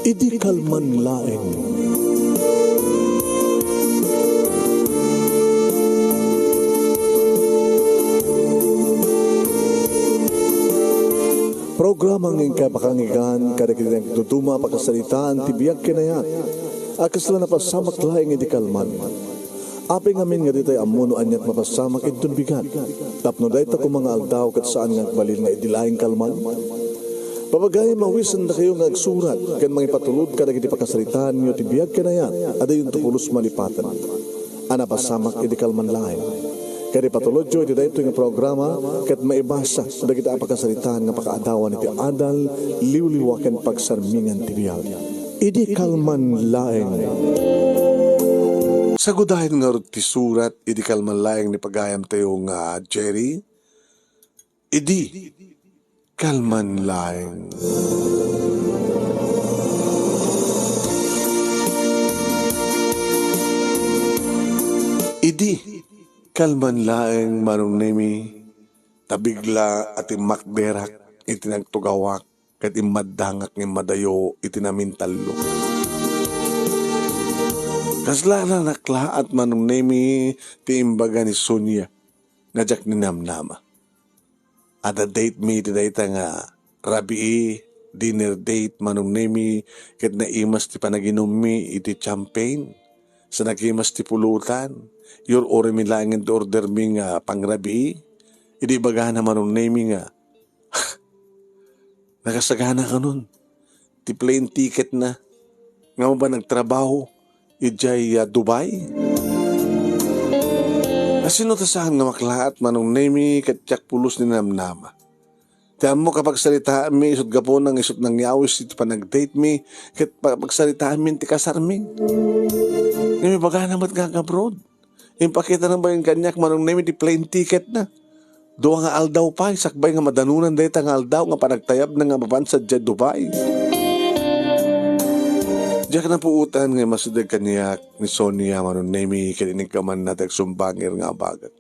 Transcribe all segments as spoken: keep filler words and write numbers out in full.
Idi kalman laeng. Programa nga inkay pakangigan kadagiti nagduduma a pakasaritaan ti biag ken ayat a kasla napasamak laeng idi kalman. Apay ngamin nga ditay ammo no aniat mapasamak inton bigat, tapno dayta koma nga aldaw ket saan nga agbalin nga idi laeng kalman? Papagayam, awisendakayo nga agsurat ken mangipatulod kadagiti pakasaritaanyo ti biag ken ayat a dayonto pulos malipaten a napasamak idi kalman laeng. Ket ipatulodyo iti daytoy nga programa ket maibasa dagiti a pakasaritaan nga pakaadawan iti adal, liwliwa ken pagsarmingan ti biag. Idi kalman laeng. Sagudayen ngarud ti surat idi kalman laeng ni pagayamtayo nga Jerry. Idi kalman laeng. Idi kalman laeng, Manong Nemi, ta bigla a timmakderak iti nagtugawak ket immaddangak nga immadayo iti namintallo. Kasla naklaat, Manong Nemi, ti imbaga ni Sonia nga diak ninamnama. Adda date mi iti dayta nga rabii, dinner date, Manong Nemi, ket naimas ti panaginummi iti champagne. Sa nakimas ti pulutan, iyur-uri mi laengen ti order mi nga pangrabii. Idi ibagana, Manong Nemi, nga nakasagana kanon ti plane ticket na nga mapan agtrabaho idiay, ah, Dubai. Asino ta saan nga maklaat, Manong Nemi, ket diak pulos ninamnama. Ti ammok a pagsaritaanmi isut' gapuna nga isut' nangyawis iti panagdate mi ket pa-, pagsaritaanmi ti kasarmi. Ngem ibagana met nga ag-abroad. Impakitana met kaniak, Manong Nemi, ti plane ticket na. Dua nga aldaw pay, sakbay nga madanunan dayta nga aldaw nga panagtayabna nga mapan sadiay Dubai. Diak napuotan nga immasideg kaniak ni Sonia, Manong Nemi, ken inikkamanna ti agsumbangir nga abagak.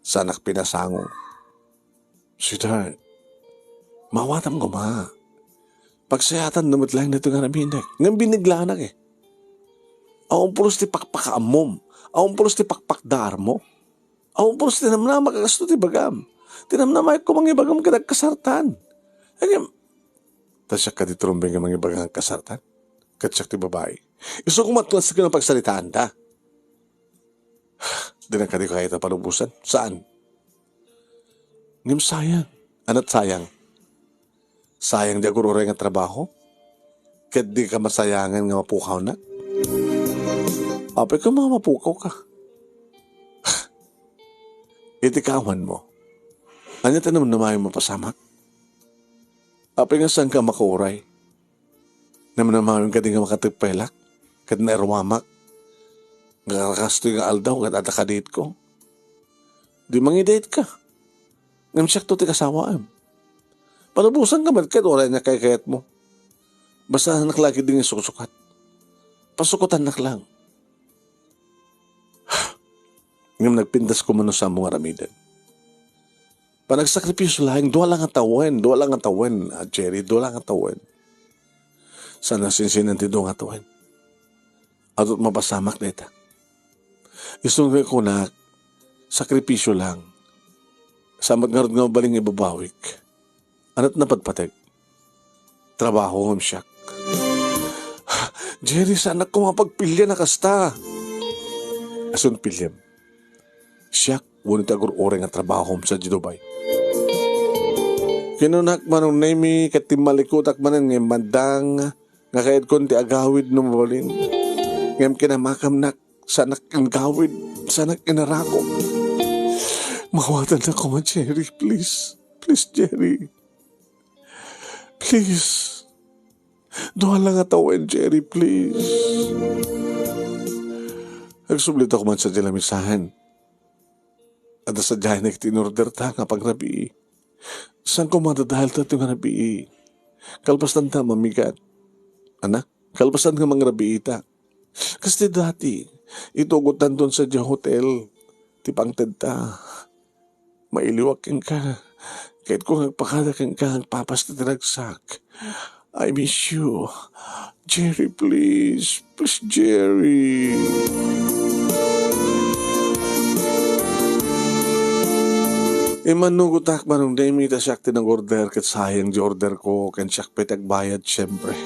Saanak pinasango. Sweetheart, maawatam koma. Pagsayaatam met laeng daytoy nga aramidek. Ngem biniglaanak, eh. Awan pulos ti pakpakaammom. Awan pulos ti pakpakdaarmo. Awan pulos ti namnama, kasto ti bagam. Ti namnama, koma nga ibagam ket agkasartan. Ngem, ta siak kadi ti rumbeng nga mangibaga nga agkasartan. Ket siak ti babai. Isu koma ti nasken a pagsaritaanda. Dinak kadi kayat a palubosan? Saan? Ngem sayang. Aniat sayang? Sayang ti agur-uray nga trabaho? Ket di ka masayangan nga mapukawnak? Apay koma mapukawka? Iti kaawanmo, ania ti namnamaem a mapasamak? Apay nga saanka makauray? Namnamaem kadi nga makatepelak ket nairuamak nga kastoy nga aldaw ket adda ka-date-ko? Di mangi-date-ka. Ngem siakto ti kasawaem. Palubosanka met ket uray ania kaykayatmo. Basta saanak la ketdi nga isuksukat. Pasukotannak lang. Ngem nagpintas koma no saanmo nga aramiden. Panagsakripisio laeng, dua la nga tawen, dua la nga tawen, ah, Jerry, dua la nga tawen. Saan a sinsinan ti dua nga tawen? Adu ti mapasamak dayta. Isu nga kunak, sakripisio lang. Saan met ngarud nga mabalin nga ibabawik. Aniat napadpateg? Trabaho ngem siak. Jerry, saanak koma pagpilian a kasta. Asun piliem? Siak wenno ti agur-uray nga trabahom sadiay Dubai? Kinunak, Manong Nemi, ket timmalikutak manen nga immandang nga kayatkon ti agawid no mabalin. Ngem kinamakamnak, saanak inagawid, saanak inarako. Maawatannak koma, Jerry, please. Please, Jerry. Please. Dua la nga tawen, Jerry, please. Agsubli ta koma sadiay lamisaen. Adda sadiay nga inorderta nga pangrabii. Saan koma dadael ta ti nga rabii? Kalpasan ta mamigat. Anak, kalpasan nga mangrabiita. Kas ti dati, itugot tanton sadiay hotel ti pangtedta. Mailiwak kenka. Kayatko nga agpakada kenka nga agpapasta ti ragsak. I miss you. Jerry, please. Please, Jerry. Immanugotak, Manong Nemi, ta siak ti nag-order ket sayang ti order ko, ken siak pay ti agbayad, siyempre.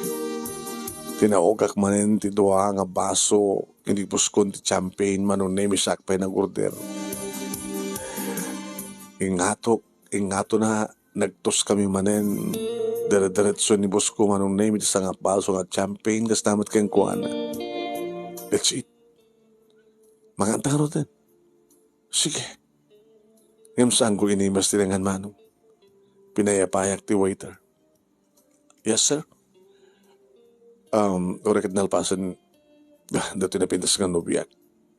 Tinaukak manen ti dua nga baso, inipuskon ti champagne, Manong Nemi, siak pay nag-order. Ingatok, ingatona, nagtoskami manen. Dire-diretso ni boss ko, Manong Nemi, ti sangbaso nga champagne, kasta met kenkuana. That's it. Mangan ta ngaruden. Sige. Ngem saanko inimes ti lengan, Manong. Pinayapayak ti waiter. "Yes, sir." Um, uray ket nalpasen, ah, datoy napintas nga nobiak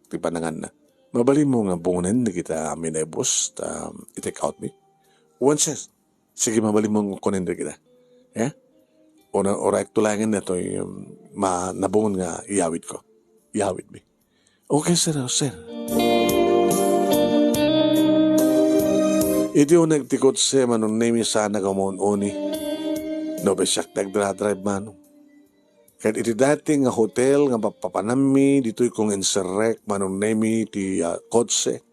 ti pananganna. Mabalinmo nga bungonen dagita amin a boss, ta i-take out mi? Wen, sir. Sige, mabalinmo nga kunen dagita. Eh? Una, uray tulangen datoy, um, ma-, nabungon nga iyawid ko. Iyawid mi. Okay, sir, sir. Iti uneg ti kotse, Manong Nemi, saan nga umaun-uni. No, siak ti agdra-drive, Manong. Ket iti daytoy nga hotel nga mapapananmi, ditoy ko nga inserrek, Manong Nemi, ti, ah, kotse.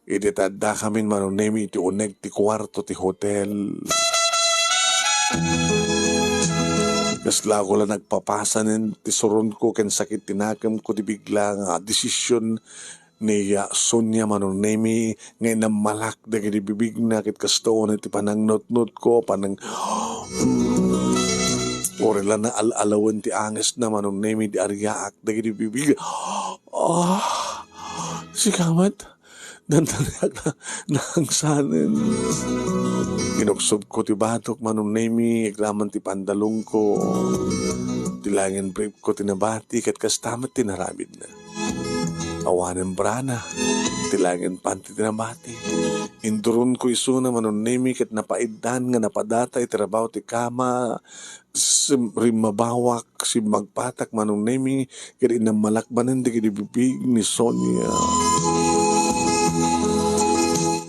Idi ta addakamin, Manong Nemi, iti uneg ti kuarto ti hotel. Kaslako la nagpapasanen ti suronko ken sakit ti nakemko ti bigla nga desisyon ni, ah, Sonia, Manong Nemi, nga inammalak dagiti bibigna ket kasta unay ti panangnutnotko, panang-, mm, uray la naal-alawen ti angesna, Manong Nemi, idi ariaak dagiti bibig. Ah, sika met? Dandaniak na, naangsanen. Inuksogko ti batok, Manong Nemi, agraman ti pandalongko. Ti laengen briefko ti nabati, ket kasta met ti naramidna. Awanen brana, ti laengen panti ti nabati. Induronko isuna, Manong Nemi, ket napaiddan nga napadata iti rabaw ti kama, sim-, rimmabawak, simmagpatak, Manong Nemi, ket inammalak manen dagiti bibig ni Sonia.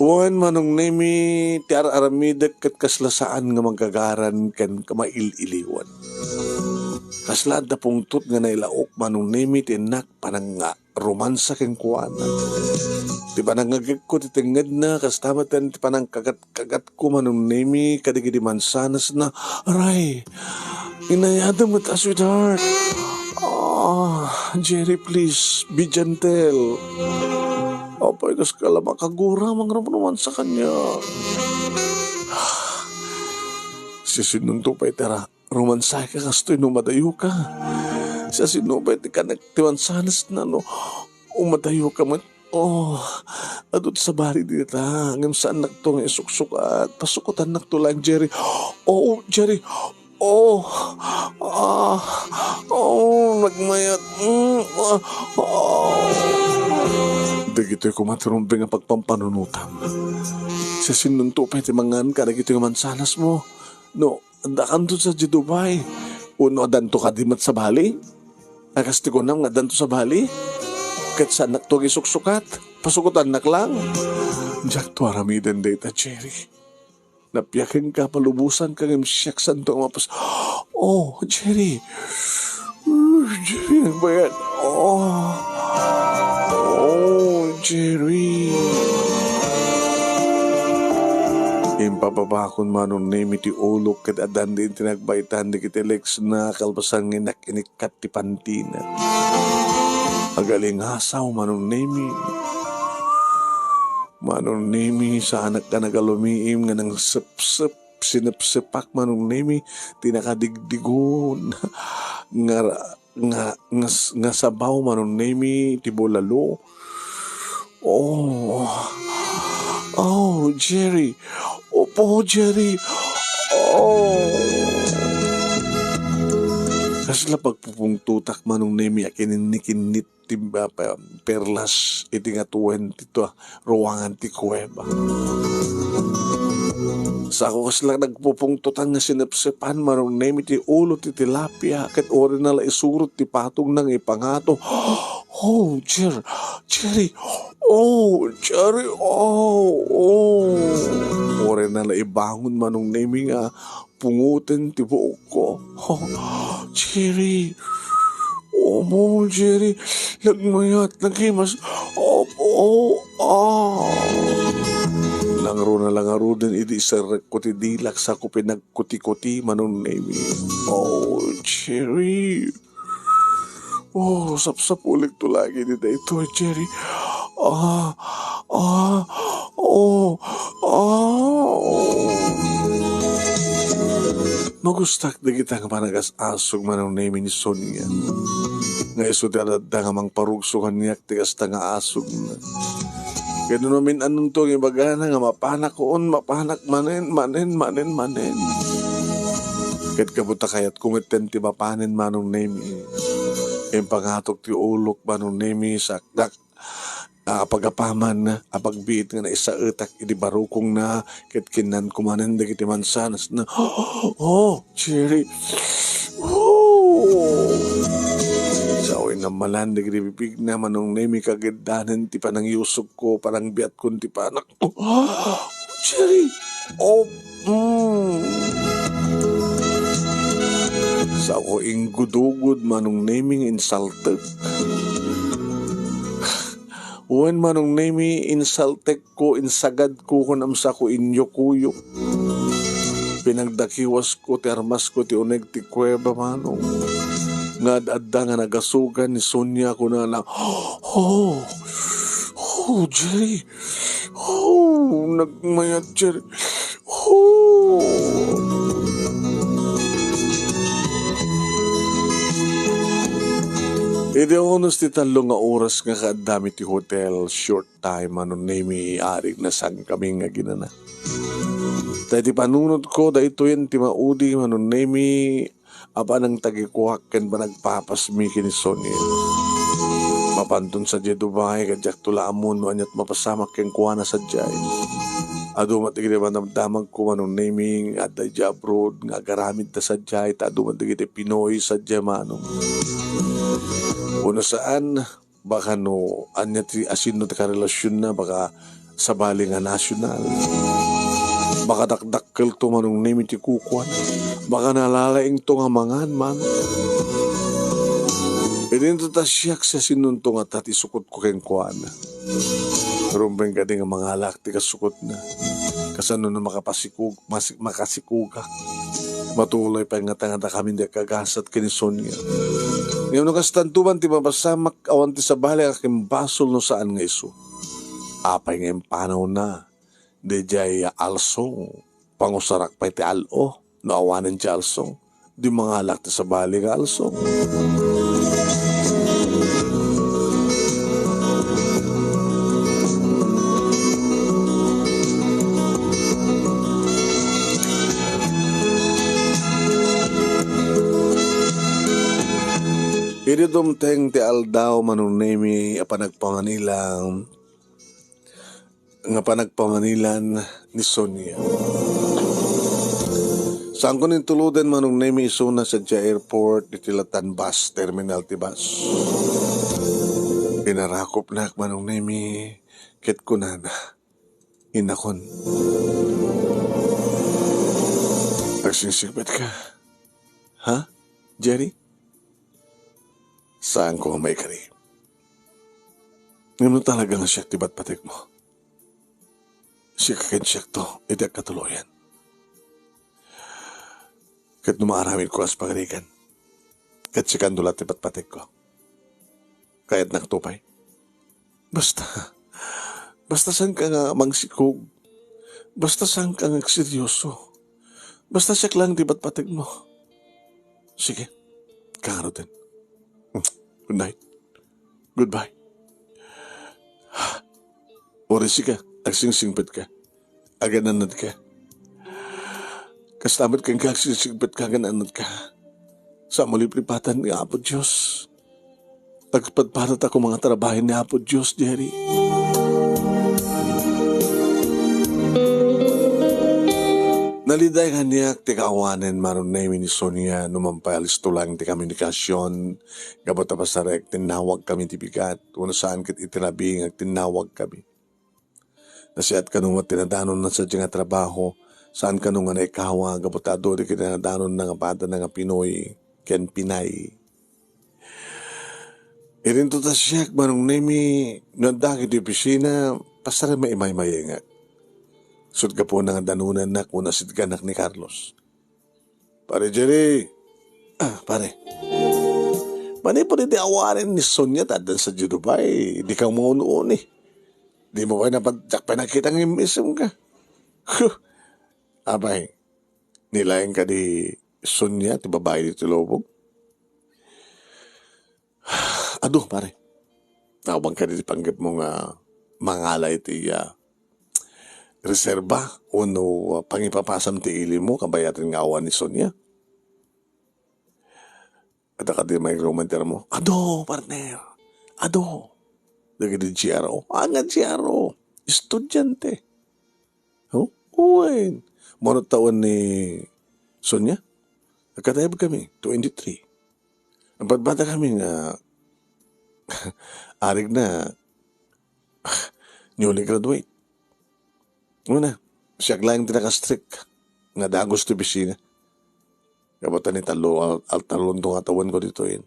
Wen, Manong Nemi, ti ar-aramidek ket kasla saan nga manggagaran ken kamail-iliwan. Kasla adda pungtot nga nailaok, Manong Nemi, ti innak panang-, romansa kenkuana. Ti panangngegko ti tengngedna, kasta met ti panangkagat-kagatko, Manong Nemi, kadagiti mansanasna. Aray, inayadem met a, sweetheart. Ah, Jerry, please, be gentle. Apay, kaska la makagura, mangromromansa kaniak. Siasinoto pay ti ra-, Rumansayka kastoy no madayoka. Siasino pay ti kanek ti mansanasna no umadayoka met? Oh, adu ti sabali dita, ngem saannakto nga isuksukat. Pasukotannakto laeng, Jerry. Oh, Jerry. Oh, ah, oh, nagmayat. Mm, ah, oh. Dagitoy koma ti rumbeng a pagpampanunotam. Siasinonto pay ti mangan kadagitoy nga mansanasmo? No, addakanto sadiay Dubai? Wenno addanto kadi met sabali? A kas ti kunam nga addanto sabali? Ket saannakto nga isuksukat? Pasukotannak lang? Diakto aramiden dayta, Jerry. Napiakenka, palubosanka, ngem siak saanto nga mapas-, oh, Jerry. Uh, Jerry, nagbayat. Oh. Oh, Jerry. Impababakon, Manong Nemi, ti ulok ket addan diay ti nagbaytan dagiti legsna kalpasan nga inak-inikkat ti pantina. Agalingasaw, Manong Nemi. Manong Nemi, saanak a nagalumiim nga nangsepsep, sinepsepak, Manong Nemi, ti nakadigdigon nga, nga, nga, nga sabaw, Manong Nemi, ti bulalo. Oh. Oh, Jerry. Opo, Jerry. Oh. Kasla pagpupungtotak, Manong Nemi, a kininnikinnit ti, ah, pe-, perlas iti nga twenty-two a ruangan ti kuweba. Dako kasla nagpupungtotan nga sinepsepan, Manong Nemi, ti ulo ti tilapia, ket urayna la isurot ti patongna nga ipangato. Oh, Jer-, Jerry! Oh, Jerry! Oh, oh! Urayna la ibangon, Manong Nemi, nga pungoten ti buokko. Oh, Jerry! Omo, Jerry, nagmayat, nagimas. Opo, ah. Nangruna la ngaruden idi iserrekko ti dilak, sako pinagkuti-kuti, Manong Nemi. Oh, Jerry. Oh, sapsapulikto la ket daytoy, Jerry. Ah, ah, oh, ah. Magustak dagita nga panagas-asog, Manong Nemi, ni Sonia. Nga isu ti adda nga mangparugso kaniak ti kasta nga asogna. Ket no mamin-anonto nga ibagana nga mapanakon, mapanak manen, manen, manen, manen. Ket kabutta kayatko metten ti mapanen, Manong Nemi. Impangatok ti ulok, Manong Nemi, sakdak a, apagapaman, apagbiit nga naisaetak idi barukongna, ket kinnanko manen dagiti mansanasna. Oh, Jerry. Oh! Sao inammalan dagiti bibigna, Manong Nemi, kageddanen ti panangyusogko, panangbiatkon ti panak. Oh, Jerry. Oh, mm. Sao inggudugod, Manong Nemi, nga insaltek. Wen, Manong Nemi, insaltekko, insagadko, kunam, sako inyukuyok. Pinagdakiwasko ti armasko ti uneg ti kuweba, Manong. Nga ad-adda nga nagasogan ni Sonia, kunana, "Oh, oh, Jerry. Oh, nagmayat, Jerry. Oh." Idi unos ti tallo nga oras nga kaaddami ti hotel, short time, Manong Nemi, arik na saan kami nga aginana. Ta iti panunotko, daytoyen ti maudi, Manong Nemi, a panangtagikuak ken panagpapasmi ken ni Sonia. Mapanton sadiay Dubai, ket diakto la ammo no aniat mapasamak kenkuana sadiay. Adu met dagiti madamdamagko, Manong Nemi, nga adda idiay abroad, nga agaramidda sadiay, ta adu met dagiti Pinoy sadiay, Manong. Wenno saan, baka no ania ti asinno ti karelasionna, baka sabali nga nasional. Baka dakdakkelto, Manong Nemi, ti kukuana. Baka nalalaingto nga mangan, Manong. Idinto ta siak, siasinoto ngata ti sukotko kenkuana. Rumbeng kadi nga mangalak ti kasukotna. Kasano no makapasikog-, masi-, makasikogak? Matuloy pay ngata nga dakami ti agkagasat ken ni Sonia. Ngem no kastanto man ti mapasamak, awan ti sabali a kimbasol no saan nga isu. Apay nga impanawna? Didiay alsong, pangusarak pay ti al-o, no awanen ti alsong. Di mangalak ti sabali nga alsong. Idi dumteng ti aldaw, Manong Nemi, a panagpamanilang, nga panagpamanilan ni Sonia. Saanko intuloden, Manong Nemi, isuna sadiay airport iti latan bus terminal ti bus. Pinarakopnak, Manong Nemi, ket kunana, "Innakon, agsingsigpetka? Ha, Jerry?" Saanko nga maikari. Ngem no talaga nga siak ti patpatekmo, sika ken siakto iti agkatuloyan. Ket no maaramidko kas pagarigan, ket sikanto la ti patpatekko, kayatnakto pay. Basta, basta saanka nga mangsikog. Basta saanka nga agseryoso. Basta siak lang ti patpatekmo. Sige, kangaruden. Good night. Goodbye. Uray sika, agsingsingpetka. Agan-annadka. Kasta met kenka, agsingsingpetka, agan-annadka. Sa maliplipatan nga Apo Dios. Agpadpadataak koma nga trabahen ni Apo Dios, Jerry. Naliday kaniak ti kaawanen, Manong Nemi, ni Sonia, no man pay alisto laeng ti komunikasion, gapu ta pasarek, tinnawag kami ti bigat, wenno saan ket iti rabii nga agtinnawag kami. Nasiat kano met ti nadanonna sadiay nga trabaho, saan kano nga naikawa, gapu ta adu ti kinadanonna nga padana nga Pinoy ken Pinay. Idinto ta siak, Manong Nemi, no adda iti opisina, pasarem nga imaymayengak. Sut gapuna nga danonannak wenno asidganak ni Carlos. Pare Jerry, ah, pare. Manipud iti awanen ni Sonia ta addan sadiay Dubai, dika maun-uni. Dimo pay napaddak pay nakita nga immisim ka. Huh. Apay, ni laeng kadi Sonia ti babai ditoy lubong? Adu, pare. Awan kadi ti panggepmo nga mangala iti, ah, reserba wenno, ah, pangipapasam ti ilimo kabayatan nga awan ni Sonia? Adda kadi maikruman ti arammo? Adu, partner. Adu. Dagiti G R O. Ania nga G R O? Estudiante. Oh, wen. Mano tawen ni Sonia? Nagkataebbeg kami, twenty-three. Nagpadpada kami nga arig na newly graduate. Una, siak laeng ti naka-strict nga dagus ti opisina. Gapu ta ni tallo, al-, al-, tallo nga tawenko ditoy.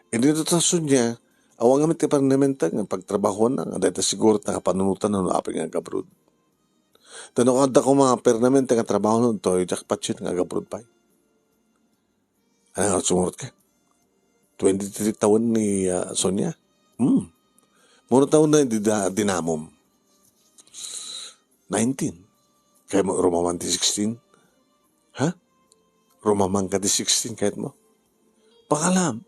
Idinto ta Sonia, awan ngamin ti permanente nga pagtrabahoanna, nga dayta siguro ti nakapanunotanna no apay nga ag-abroad. Ta no adda koma permanente nga trabaho ditoy, jackpot yun nga ag-abroad pay. Ania ngarud, sumurot ka? Twenty-three tawen ni, ah, Sonia? Hmm. Mano tawenna idi da-, dinamom? Nineteen. Kayatmo rumaman ti sixteen? Ha? Rumaman ka ti sixteen, kayatmo? Pakalam.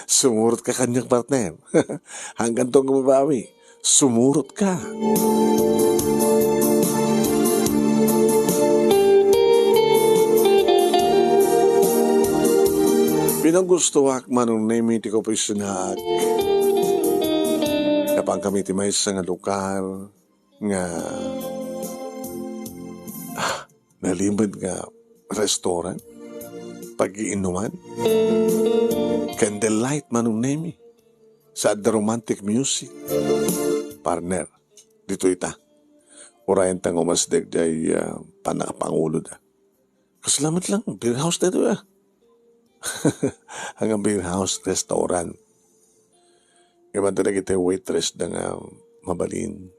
Sumurot ka kaniak, partner. Hanggan to nga mabawi. Sumurot ka. Pinagustoak, Manong Nemi, ti kaopisinaak. Napan kami ti maysa nga lugar nga, ah, nalimed nga restaurant, pag-iinuman, candlelight, Manong Nemi, sa adda romantic music. Partner, ditoy ta. Urayen ta nga umasdek diay, ah, pannakapanguloda. Kasla met lang, beer house daytoy, ah. Ania nga beer house, restaurant. Iban ta dagiti waitress da nga mabalin.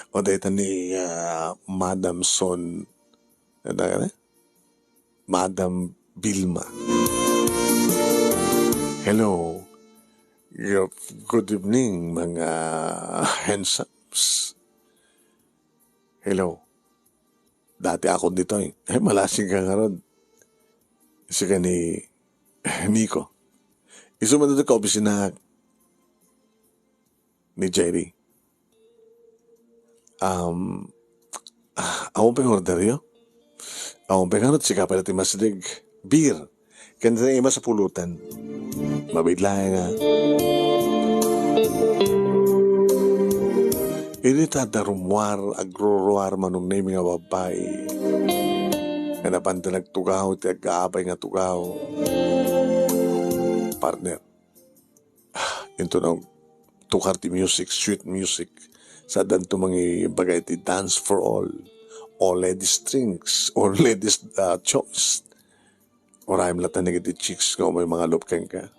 O dayta ni, ah, Madam Son, ano ka na? Madam Vilma. Hello. Good, good evening, mga handsomes. Hello. Dati akon ditoy. Ay, malasing ka ngarud. Sika ni Nico. Isu man dito ka opisina ni Jerry. Um, ah, awan pay order yo? Awan pay ngarud, sika pay ti masdeg. Beer. Ken ti ima sa pulutan. Mabiit laeng, ah. Idi ta adda rummuar, agruruar, Manong Nemi, nga babbai. Nga napanda nagtugaw ti agkaabay nga tugaw. Partner. Inton nagtukar ti music, sweet music. Sa addanto mangibaga iti dance for all. All ladies drinks, or ladies, ah, choice. Urayem latta dagiti chicks nga umay mangalup kenka.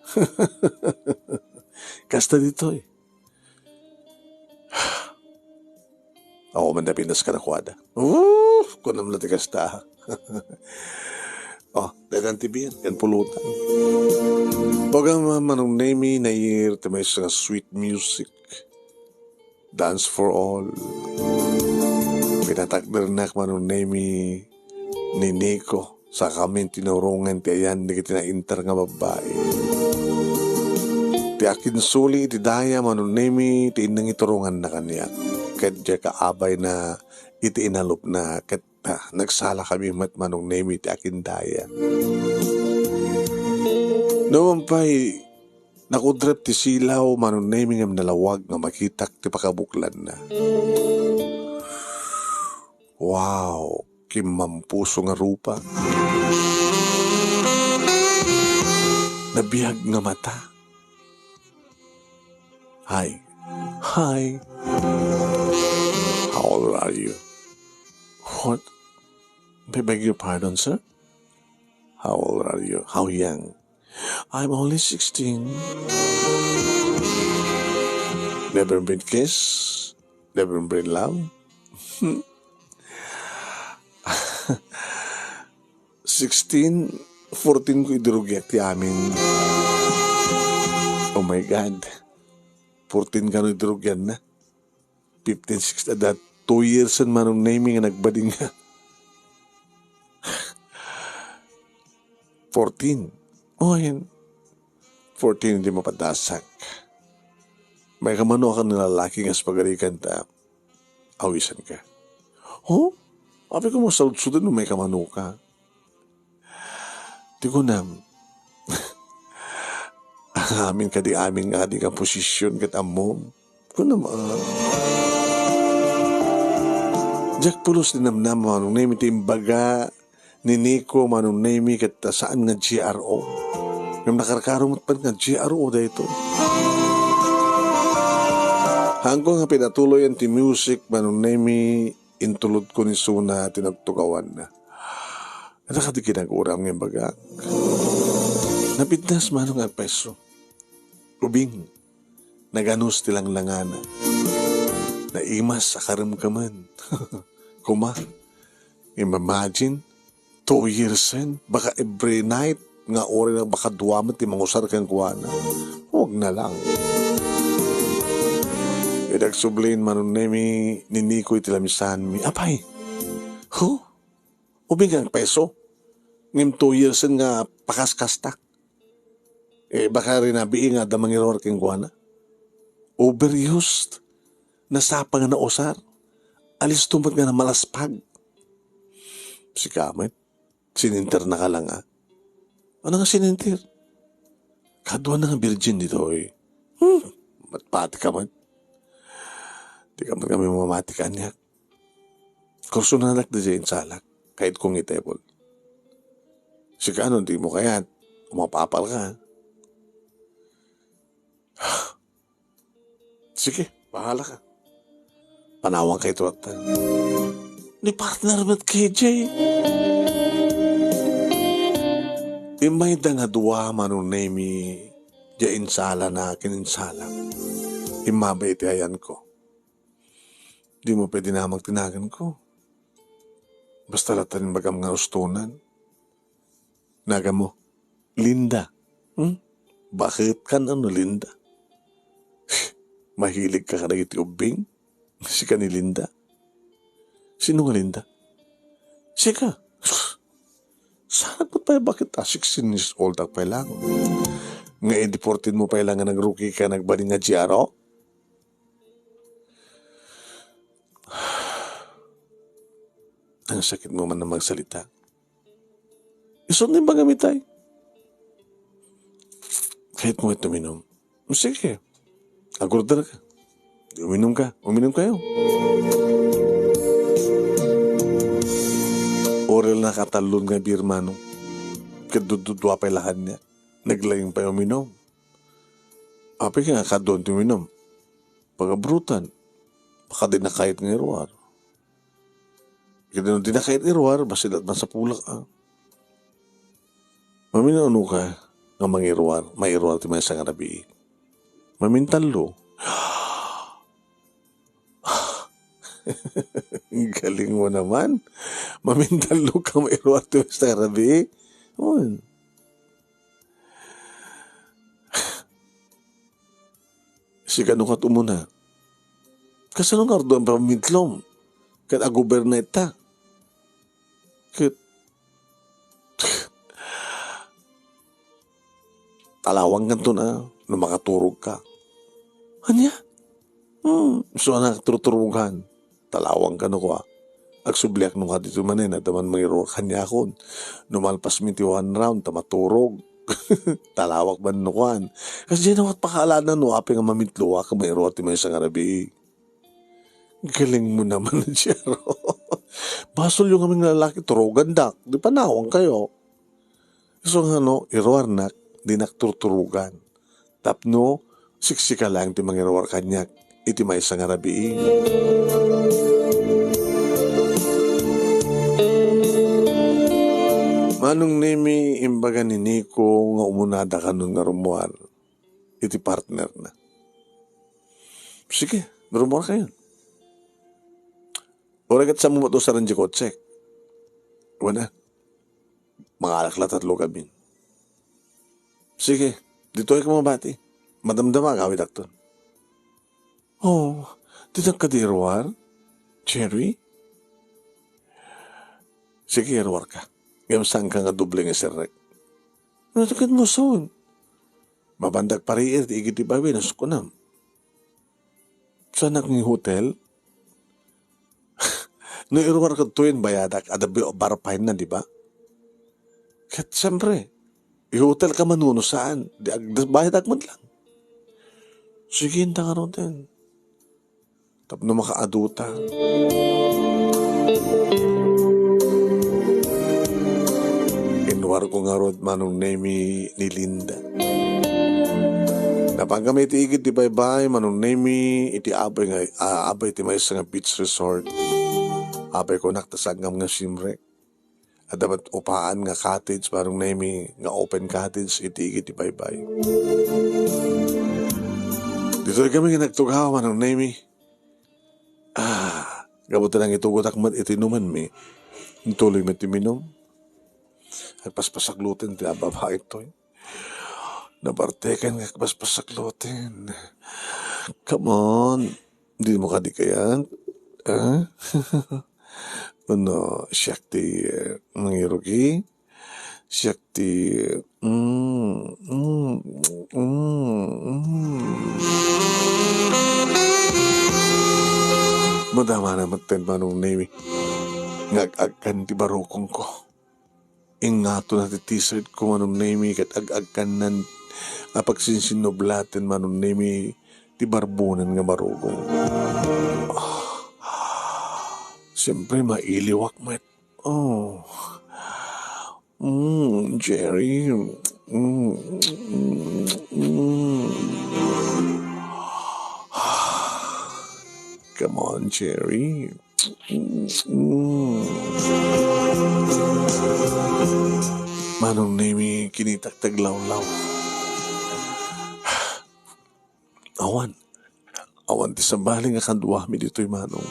Kasta ditoy. Awan man da pinas kadakuada. Oof! Kunam la ti kasta. Oh, daytan ti beer, ken pulutan. Baga ma-, Manong Nemi, nair ti maysa nga sweet music. Dance for all. Pinatakdernak, Manong Nemi, ni Nico, sa kami tinurongan ti ayan dagiti nainter nga babbai. Ti akinsuli iti daya, Manong Nemi, ti innangituronganna kaniak. Ket diay kaabayna iti inalupna, ket, ah, nagsala kami met, Manong Nemi, ti akindaya. No man pay, nakudrep ti silaw, Manong Nemi, ngem nalawag nga makitak ti pakabuklanna. Wow, kimmampuso nga rupa. Nabiag nga mata. Hi. Hi. How old are you? What? I beg your pardon, sir? How old are you? How young? I'm only sixteen. Never been kissed? Never been love? Sixteen, fourteen ko idi rugiak ti amin. Oh my God. Fourteen kano idi rugianna? Fifteen, sixteen, adda two years and Manong Nemy nga nagbading nga. Fourteen. Oh, yan. Fourteen, hindi mapadasak. May kamano ka ng lalaki nga pagarikan ta. Awisan ka. Oh? Abi ko mo saludsuden no may kamano ka. Ti kunam, amin kadi amin nga adi nga posisyon ket ammom. Kunam, ah, diak pulos ti namnama Manong Nemy ti imbaga ni Nico Manong Nemy ket ta saan nga G R O. Ngem nakarkaro met pay nga G R O daytoy. Haanko nga pinatuloyan ti music Manong Nemy, intulodko ni Suna ti nagtugawanna. Adda kadi kinaguram nga imbagak? Napidnas Manong a peso. Ubing, naganus ti langlangana. Naimas a karemkemen. Kuma, imagine, two years en, baka every night, nga uray na baka dua met ti mangusar kenkuana. Huwag na lang. Idi agsubli Manong Nemy, ni Nico iti lamisanmi. Apay, hu? Ubing nga peso? Ngem two years en nga pakaskastak. Eh, baka rinabii nga adda mangiruar kenkuana. Overused. Nasapa nga nausar. Alisto met nga namalaspag. Sika met, sininter na ka lang, ah. Ano nga sininter? Kadua na nga virgin ditoy. Hmm, matpati ka met. Di ka met kami mamati kaniak. Kursunanak di insalak. Kayat kong itebol. Sika no, di mo kayat. Umapapal ka. Sige, bahala ka. Panawang kay tuwat ta. Ni partner met K J. Immay da nga dua Manong Nemy, dia insala na ken insalak. Immaba iti ayan ko. Di mo pwede namag tinagan ko. Basta latta ni magam nga ustonan. Nagan mo, Linda. Hmm? Bakit kan ano, Linda? Mahilig ka kadagiti ubbing? Sika ni Linda? Sino nga Linda? Sika. Saan ko tayo bakit a sixteen years old ak pay lang? Nga idi fourteen mo pay lang nga nagrugi ka, nagbali nga G R O? Ang sakit mo man na magsalita. Isun ni bagami tay. Kahit mo ito minom. Sige. Agurder ka. Uminom ka. Uminom kayo. Orel na katallon nga beer Manong. Ket dududua pay lakan niya. Naglaing pay uminom. Apay nga kadua ti uminom. Pagabrutan. Baka di nakayat nga iruar. Ket no di nakayat iruar, basta dat masapulak, ah. Maminano ka nga mangiruar, mairuar ti maysa nga rabii. Mamintallo. Galing mo naman. Mamintallo ka, mairuar ti maysa nga rabii. On. Sika no kat umuna. Kasano nga ardo ang pamitlom? Ket aguberna ita. Ket talawang kanto na no makaturog ka. Ania? Hmm, so anak turuturugan. Talawang kano kua. Agsubliak no kadito manen, adda man mangiruar kaniakon. No malpas mi ti one round, ta maturog. Talawak man no kuan. Kasi diyan awat pakaalana no apay nga mamitloak, mairuar ti maysa nga rabii. Galing mo naman, Jero. Basolyo ngamin nga lalaki, turogandak. Di panawankayo. Isu nga no, iruarnak, dinak turturogan. Tapno, siksika laeng ti mangiruar kaniak iti maysa nga rabii. Manong Nemi, imbaga ni Nico nga umunada kanon nga rummuar iti partner na. Sige, rummuar kayon. Uray ket saanmo met usaren ti kotsek. Wen a, mangalak la tatlo gamin. Sige, ditoy ka mabati. Madamdama agawidakton. Oh, dinak kadi iruar, Jerry? Sige, iruarka. Ngem saanka nga doble nga iserrek. No, ti ket muson. Mapandak pariir ti igid ti baybay, no, kunam. Saanak nga hotel? No iruar kadtoyen, bayadak, adda bi-, bar fine na, di ba? Ket siempre, i-hotel ka man wenno saan, di ag-, bayadak met lang. Sige, inta ngaruden. Tapno makaaduta. Inruarko ngarud, Manong Nemi, ni Linda. Napan kami iti igid ti baybay, Manong Nemi, iti abay nga, ah, abay ti maysa nga beach resort. Abay kunak ta sangam nga simrek. Adda met upaan nga cottage, Manong Nemi, nga open cottage iti igid ti baybay. Ditoy kami nga nagtugaw, Manong Nemi. Ah, gapu ta nangitugotak met iti inumanmi, intuloy met ti minum. Agpaspasakloten ti babai toy. Naparteken nga agpaspasakloten. Come on. Dimo kadi kayat? Ah? Ano, siak ti, eh, mangirugi? Siak ti, mm, mm, mm, mm. Madamana met ten Manong Nemi nga ag-agkan ti barukongko. Ingngatona ti t-shirt ko, Manong Nemi, ket ag-agkannan a pagsinsinnublaten, Manong Nemi, ti barbonan nga barukong. Ah, siyempre, mailiwak met. Oh. Mm, Jerry. Mm, mm, mm. Come on, Jerry. Mm. Manong Nemi, kinitak ti aglawlaw. Awan. Awan ti sabali nga kaduami ditoy, Manong.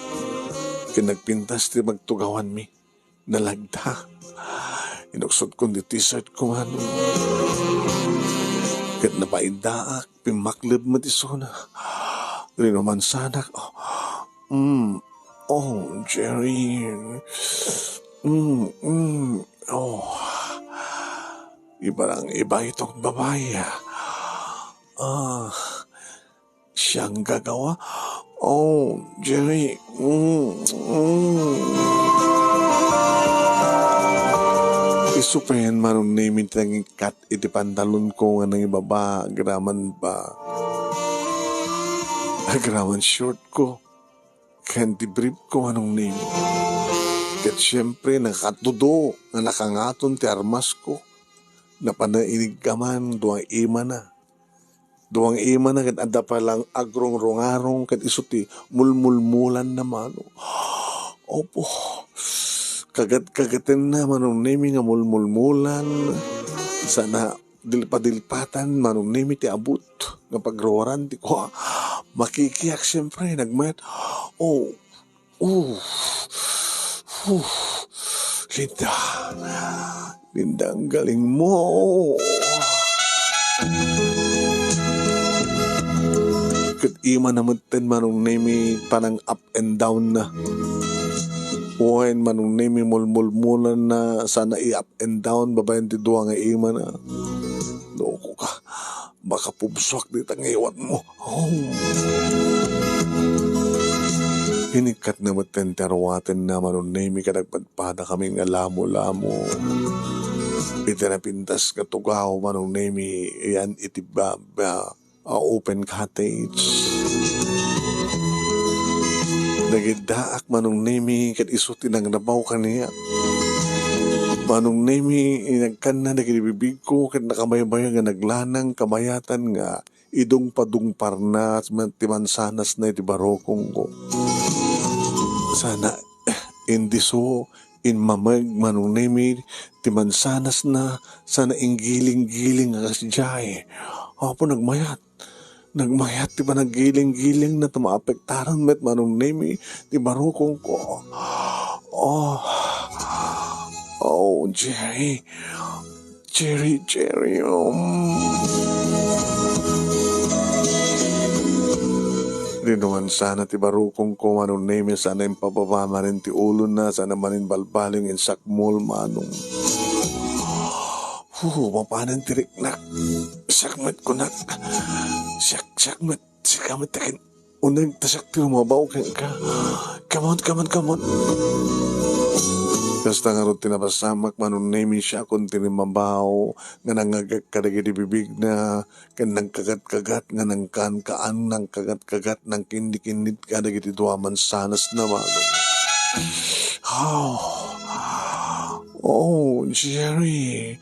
Ken nagpintas ti pagtugawanmi. Nalagda. Inuksotkon ti t-shirt ko, Manong. Ket napaiddaak, pimmakleb met isuna. Rinumansanak. Oh, mm. Oh, Jerry. Mm, mm. Oh. Ibarang iba itong babae. Ah. Siyang gagawa. Oh, Jerry. Mm, mm. Isu pen, Manong Nemi, ti nangikkat iti pantalon ko nga nangibaba, agraman ba. Agraman short ko. Ken ti brief ko, Manong Nemi. Ket siyempre, nakatudo nga nakangaton ti armas ko. Napanainigkaman, duang imana. Duang imana ket adda pay lang agrungrungarong ket isu ti mulmulmulan na, Manong. Opo. Kagat-kagatenna, Manong Nemi, nga mulmulmulan. Sana dilpadilpatan, Manong Nemi, ti abut nga pagruaran ti kua. Makikiak, siyempre, nagmayat. Oh, Oh. Huh. Linda. Linda, ang galing mo. Ket imana metten, Manong Nemi, panang up and down na. Wen, Manong Nemi, mulmulmulan na, sana i-up and down, babaen ti dua nga imana. Loko ka. Makapubsuak dita ngiwatmo. Oh. Inikkatna metten ti aruatenna, Manong Nemi, ket agpadpadakami nga lamo-lamo. Iti napintas nga tugaw, Manong Nemi, iyan iti ba-, ba-, a open cottage. Nagiddaak, Manong Nemi, ket isu ti nangrabaw kaniak. Manong Nemi, inagkanna dagiti bibigko ket nakabaybayaw nga naglanang kabayatan nga idungpadungparna ti mansanasna iti barukongko. Sana, indiso, inmameg, Manong Nemi, ti mansanasna, sana inggiling-giling a kasdiay. Apo, nagmayat. Nagmayat ti panaggiling-gilingna ta maapektaran met, Manong Nemi, ti barukongko. Oh. Oh, Jerry. Jerry, Jerry, um. Rinuan sana ti barukongko, Manong Nemi, sana impababa manen ti ulona, sana manen balbaling insakmol, Manong. Hu, mapanen ti riknak. Siak met kunak. Siak, siak met. Sika met ti kin-, uneg ta siak ti rumabaw kenka. Come on, come on, come on. Kasta ngarud ti napasamak, Manong Nemi, siakon ti rimmabaw nga nangngegek kadagiti bibigna, ken nangkagat-kagat nga nangkaan-kaan, nangkagat-kagat, nangkinnikinnit kadagiti dua mansanasna, Manong. Oh. Oh, Jerry.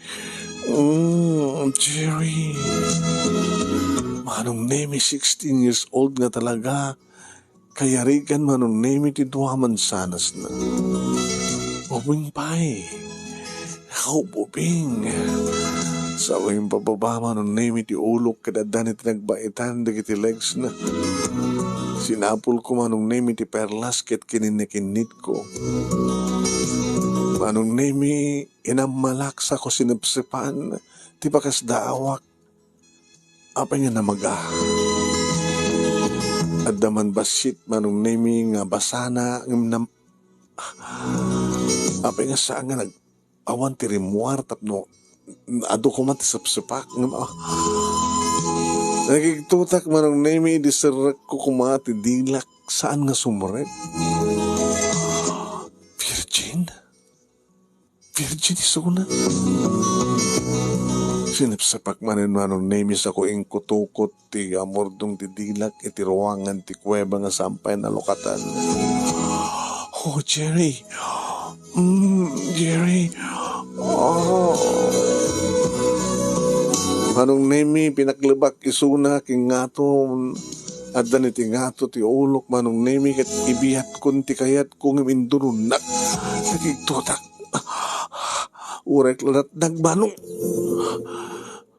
Mm, Jerry. Manong Nemi, sixteen years old nga talaga. Kayarigan, Manong Nemi, ti dua mansanasna. Ubing pay. Ubing. Sa impababa, Manong Nemi, ti ulok ket adda ni ti nagbaitan dagiti legsna. Sinapulko, Manong Nemi, ti perlas ket kininikinnitko. Manong Nemi, inammalak sako sinepsepan ti pakasdaawak. Apay nga namaga? Adda man bassit, Manong Nemi, nga basana ngem nam-, apay nga saan nga nag-, awan ti rimmuar tapno adu koma ti sepsepak ngem, ah, nakigtutak, Manong Nemi, idi serrekko koma ti dilak, saan nga sumrek. Virgin? Virgin isuna. Sinepsepak manen, Manong Nemi, sako inkutukot ti amurdong ti dilak iti ruangan ti kuweba nga saan pay nalukatan. Oh, Jerry. Mm, Jerry. Oh. Manong Nemi, pinaklebak isuna ken ngato. Adda ni ti ngato ti ulok, Manong Nemi, ket ibiyatkon ti kayatko ngem induronnak. Nakigtutak. Uray la natnag, Manong.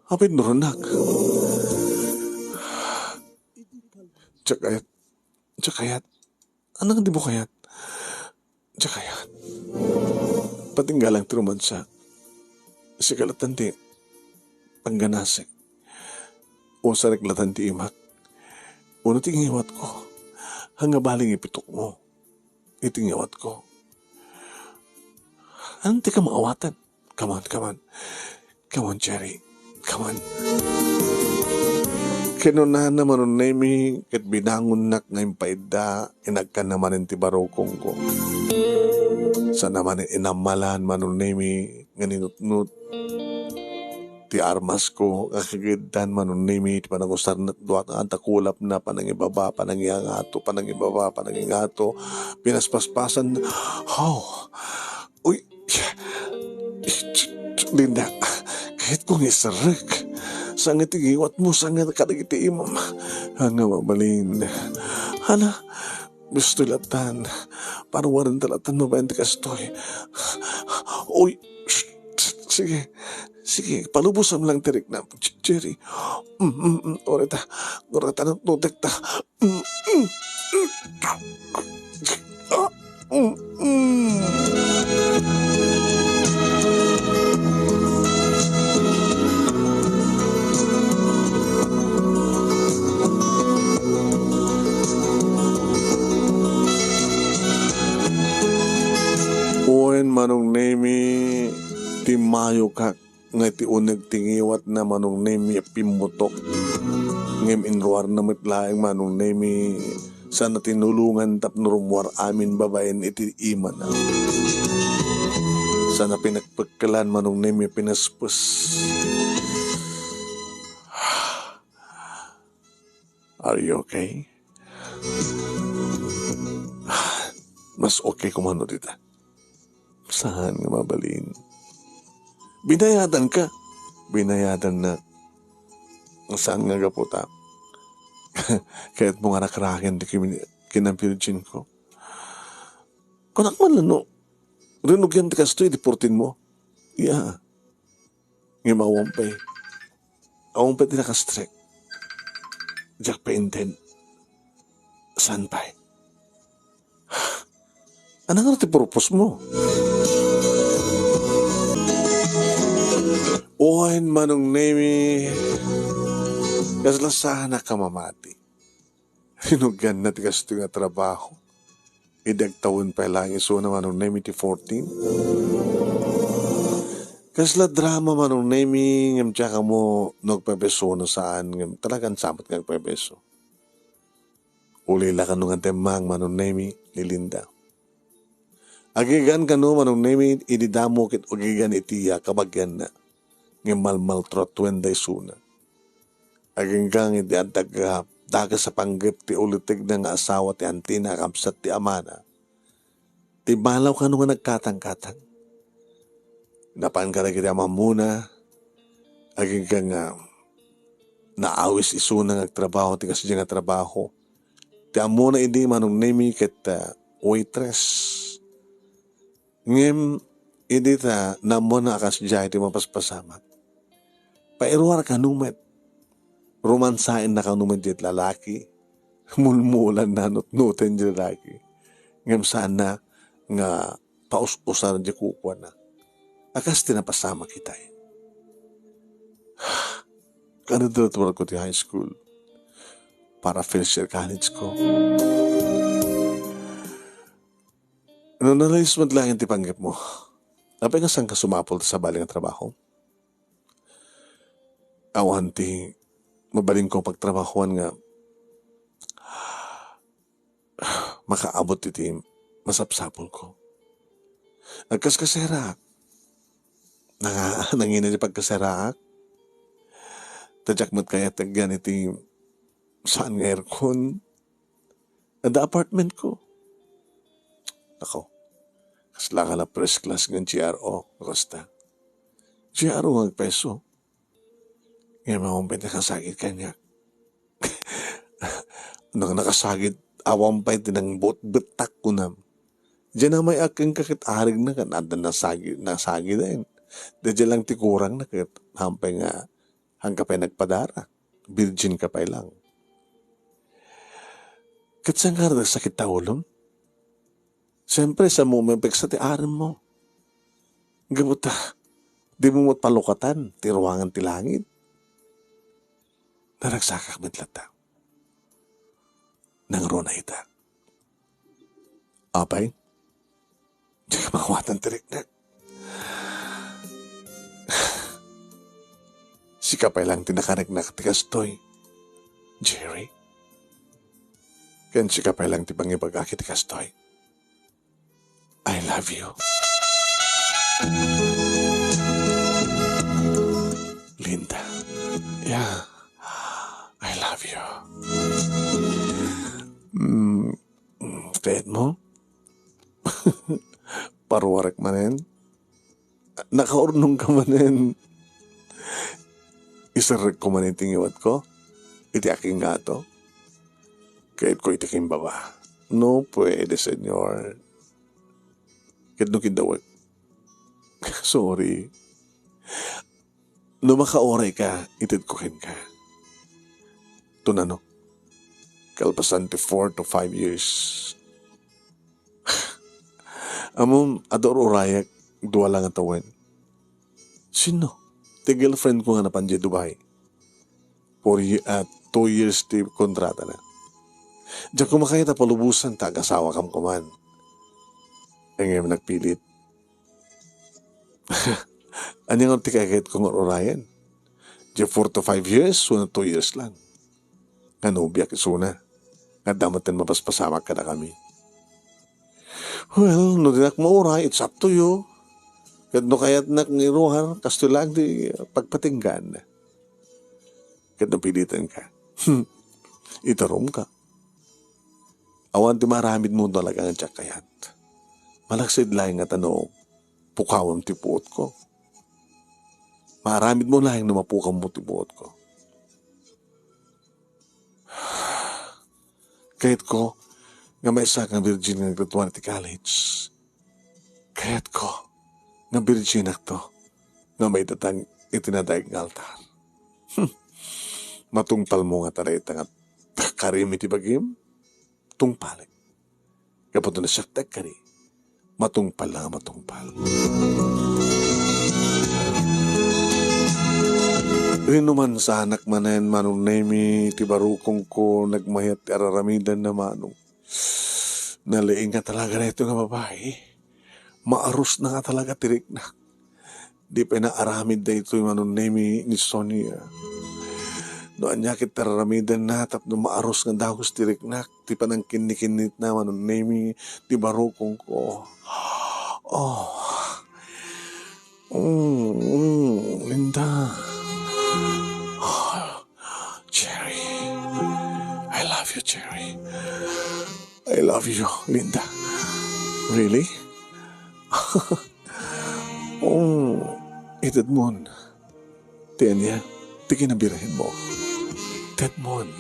Apay induronnak? Diak kayat. Diak kayat. Ania nga dimo kayat? Diak kayat. Patinggalang ti romansa. Sika latta ti pangganasek. Usarek latta ti imak. Uno ti ngiwatko. Ania nga baling ipitokmo iti ngiwatko. Ania ti kamaawatan? Come on, come on. Come on, Jerry. Come on. Kinunana, Manong Nemi, ket binangonnak nga impaidda, inagkanna manen ti barukongko. Sana manen inammalan, Manong Nemi, nga ninutnot ti armasko, nga kagiddan, Manong Nemi, ti panangusarna, dua nga adda kulapna, panangibaba, panangiangato, panangibaba, panangiangato, pinaspaspasan. Oh, uy, Linda, kayatko nga iserrek. Saan nga ti ngiwatmo, saan nga kadagiti imam. Ania nga mabalin? Hala, kastoy lattan. Paruarenta lattan babaen ti kastoy. Uy, sige, sige, palubosam lang ti riknam, J-, Jerry. Mm, mm, mm, uray ta, uray ta, nutnutek ta. Mm, mm, mm. Ah, mm, mm. Wen, Manong Nemi, timmayokak nga iti uneg ti ngiwatna, Manong Nemi, a pimmutok. Ngem inruarna met laeng, Manong Nemi, sana tinulongan tapno rummuar amin babaen iti imana. Sana pinakpekkelan, Manong Nemi, a pinaspes. Are you okay? Mas okay koma no dita. Saan nga mabalin? Binayadan ka. Binayadan na. Saan nga gapu ta? Kayat mo nga rakraken ti kin-, kinabirjin ko. Kunak man lang, no? Rinugian ti kastoy, di purtin mo. Ya. Ngem awan pay. Awan pay ti nakastrek. Diak pay inted. Saan pay? Ania nga ti purpose mo? Wen, Manong Nemi, kasla saan a mamati. Rinugianna ti kastoy nga trabaho. Idi agtawen pay laeng isuna, Manong Nemi, ti fourteen. Kasla drama, Manong Nemi, ngem diak ammo no agpepeso no saan, ngem talagan sa met nga agpepeso. Ulila kano nga demmang, Manong Nemi, ni Linda. Agigan kano, Manong Nemi, idi damo ket agigan iti iya kabagianna. Ngem malmaltratuenda isuna. Agingga iti adda dakes a panggep ti ulitegna nga asawa ti antina a kabsat ti amana. Ti balaw kano nga nagkatangkatang. Napan kadagiti amammona, agingga nga naawis isuna nga agtrabaho ti kasdiay nga trabaho. Ti ammona idi, Manong Nemi, ket, ah, waitress. Ngem idi ta nammona a kasdiay ti mapaspasamak, pairuar kano met. Romansaenna kano met diay lalaki. Mulmulanna, nutnoten diay lalaki. Ngem saanna nga paus-usar diay kukuana. A kas ti napasamak itay. Kano graduar ko ti high school. Para first year college ko. No, nalayus met laeng ti panggep mo. Apay nga saanka sumapul ta sabali nga trabaho? Awan ti mabalin ko pagtrabahoan nga makaabot iti masapsapul ko. Agkaskaseraak. Nanga-, nangina ti pagkaseraak. Ta diak met kayat agyan iti saan nga aircon. Adda apartment ko. Ako, kasla nga la first class nga G R O, kasta. G R O nga agpeso. Ngem awan pay ti nakasagid kaniak. Nang nakasagid, awan pay ti nangbutbuttak kunam. Diay namay-ak kenka ket arigna ket adda nasagi-, nasagiden. Daydiay lang ti kurangna ket hampay nga, haanka pay nagpadara. Virgin ka pay lang. Ket saan nga nagsakit ta ulom? Siyempre, sa mo mapeksa ti arem mo. Gapu ta, di mo met palukatan ti ruangan ti langit. Naragsakak met latta. Nangruna ita. Apay, dika mangawatan ti riknak. Sika pay lang ti nakariknak ti kastoy, Jerry. Ken sika pay lang ti pangibagak iti kastoy. I love you. Linda. Yeah. I love you. Mm, mm, kayat mo? Paruarek manen? Nakaurnong ka manen? Iserrek ko manen ti ngiwat ko? Iti aking ngato? Kayat ko iti kimbaba. No puede, Senyor. Ket no kiddawek. Sorry. No makauray ka, ited ko kenka. Tunano. Kalpasan ti four to five years. Ammom, adda ur-urayak, dua lang a tawen. Sino? Ti girlfriend ko nga napan diay Dubai. Four ye-, ah, two years ti kontratana. Diak koma kayat a palubosan ta agasawakam koman. Ngem nagpilit. Ania nga ti kayat ko nga ur-urayan? Diay four to five years, wenno two years lang. Nga nobiak isuna. Nga adda met ti mapaspasamak kadakami. Well, no dinak mauray, it's up to you. Ket no kayatnak nga iruar, kastoy lang ti pagpatinggan. Ket no pilitan ka, hmm, itarum ka. Awan ti maaramidmo talaga nga diak kayat. Malaksid laeng nga ta no pukawem ti puotko. Maaramidmo laeng no mapukawmo ti puotko. Kayatko nga maysa nga virgin nga naggraduar ti college. Kayatko nga virginakto nga maidatang iti nadaig nga altar. Hmm. Matungpalmo ngata dayta nga karim iti bagim? Tungpalek. Gapu ta no siak ti agkari, matungpal nga matungpal. Rinumansanak manen, Manong Nemi, ti barukongko, nagmayat ti araramidanna, Manong. Nalaing nga talaga daytoy nga babai. Maarusna nga talaga ti riknak. Di pay naaramid daytoy, Manong Nemi, ni Sonia. No ania ket ti araramidanna tapno maarus nga dagus ti riknak, ti panangkinnikinnitna, Manong Nemi, ti barukongko. Oh. Mm, mm, Linda. Oh, Jerry. I love you, Jerry. I love you, Linda. Really? Oh, Edmond. Ti ania, ti kinabirhenmo. Edmond.